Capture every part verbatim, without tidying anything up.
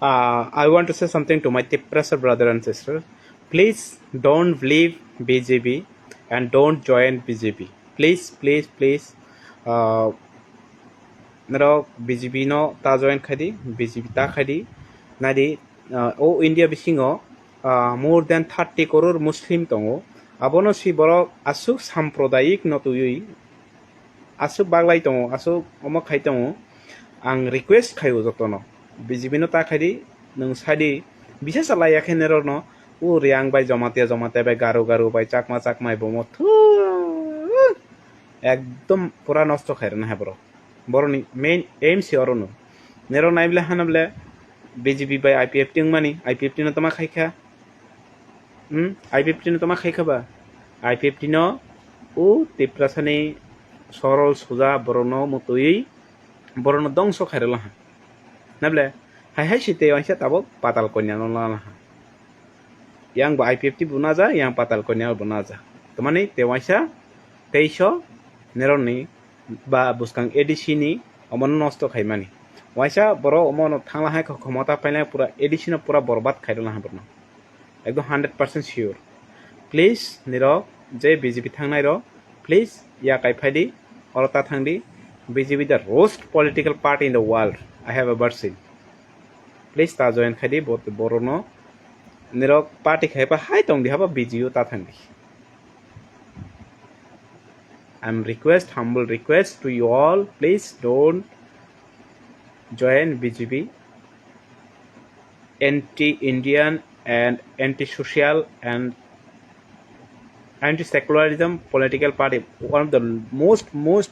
Uh, I want to say something to my Tiprasa brother and sister. Please don't believe B J P and don't join B J P. Please, please, please. Uh, norok B J P no ta join khai di, B J P ta khai di. Nai di, uh, o India bisingo, uh, more than thirty crore Muslim tongo. Abono si borok aswk sampradayik no twiwi aswk baglai tongo, aswk omo khai tongo, ang request khaio jotono, B J P no ta khai di, nwng sai di, bisa chalai ya khe norokno, o Reang bai Jamatia, Jamatia bai Garo, Garo bai Chakma, Chakma bai Bomo, thu, ekdom pura nosto khai rwna hai borok. Borokni main aim se orono. Norok nai bole hana bole B J P bai I P F T wngmani, I P F T no tama khai kha. Hmm, I P F T no tama khai kha ba? I P F T no o Tiprasani sorol suja borokno mutui borokno dongso khai rwla ha. Nable hai hai si tei waisa tabuk Patal Kanya no la ha. Yang bo I P F T bo naja, yang Patal Kanya bo naja. Tamani tei waisa teiso neroni ba bwskang A D C ni omono nosto khaimani. Waisa borok omono thangla hai kha khomota painai pura A D C no pura borbad khairwla ha borno. Ekdom hundred percent sure. Please, nirok je B J P thangnai rok, please, ya kai phai di, oro ta thang di. B J P the worst political party in the world I have ever seen. Please, ta join khai di, bot-, borok no. Nirok party khai pa hai tong di haba B J P ta thang di. I'm request, humble request to you all, please don't join B J P. Anti-Indian and anti-social and anti-secularism political party, one of the most, most,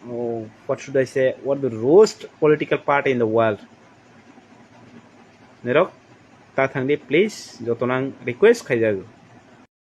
oh, what should I say, one of the worst political party in the world. Nirok, ta thang di, please, joto nang request khai jago.